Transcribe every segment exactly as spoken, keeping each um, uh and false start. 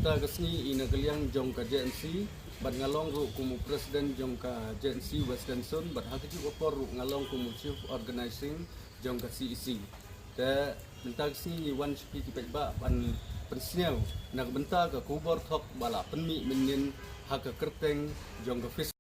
Mynta ka sngi i na ka liang jong ka J N C, bad nga long ruh kum u president jong ka J N C Western Zone, bad ha kajuh ka por ruh nga long kum u chief organizing jong ka C E C. Te mynta ka sngi ngi wan sha phi ki paidbah ban pynsngew na ka bynta ka khubor thok ba la pynmih mynnin ha ka kyrteng jong ka Facebook.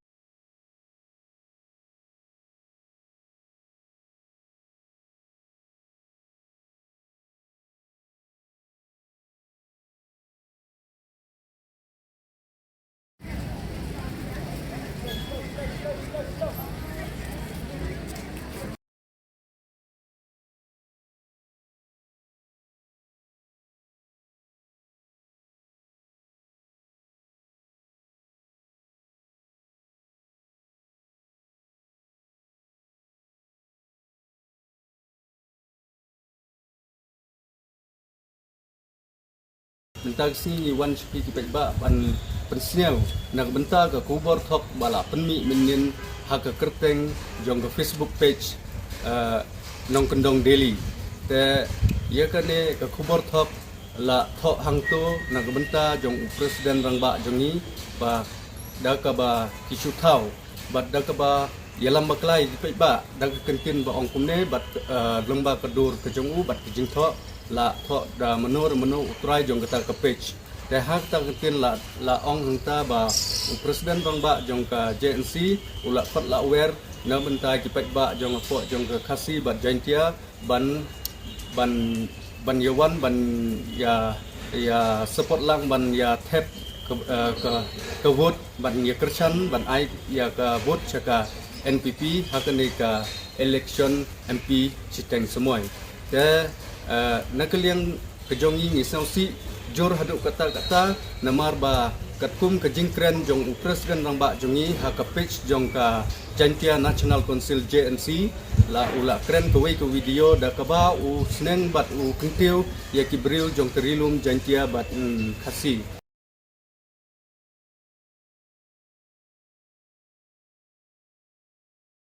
Mynta ka sngi ngi wan sha phi ki paidbah ban pynsngew na ka bynta ka khubor thok ba la pynmih mynnin ha ka kyrteng jong ka Facebook page, eh, Nongkyndong Daily. Te ïa kane ka khubor thok la thoh hangto na ka bynta jong u president rangbah jong ngi, ba da kaba ki shu thaw bad da kaba ïalam bakla ïa ki paidbah da ka kyntien ba ong kumne, bad, eh, lyngba ka dur ka jong u bad ka jingthoh la thoh da mano re mano u trai jong kata ka page. Te ha kata ka kyntien la, la ong hangta ba u president rangbah jong ka J N C u la khot la wer na bynta ki paidbah jong hapoh jong ka Khasi bad Jaintia ban, ban, ban ïa wan, ban ïa, ïa support lang, ban ïa thep ka, eh, ka, ka vote, ban ïa kyrshan, ban ai ïa ka vote sha ka N P P ha kane ka election M P shiteng samoi. Te, eh, na ka liang ka jong ngi ngi sngewsih jur haduh katta katta, namar ba katkum ka jingkren jong u president rangbah jong ngi ha ka page jong ka Jaintia National Council, J N C, la u la kren kawei ka video da kaba u sneng bad u kyntiew ïa ki briew jong ka Ri Lum Jaintia bad, mm, Khasi.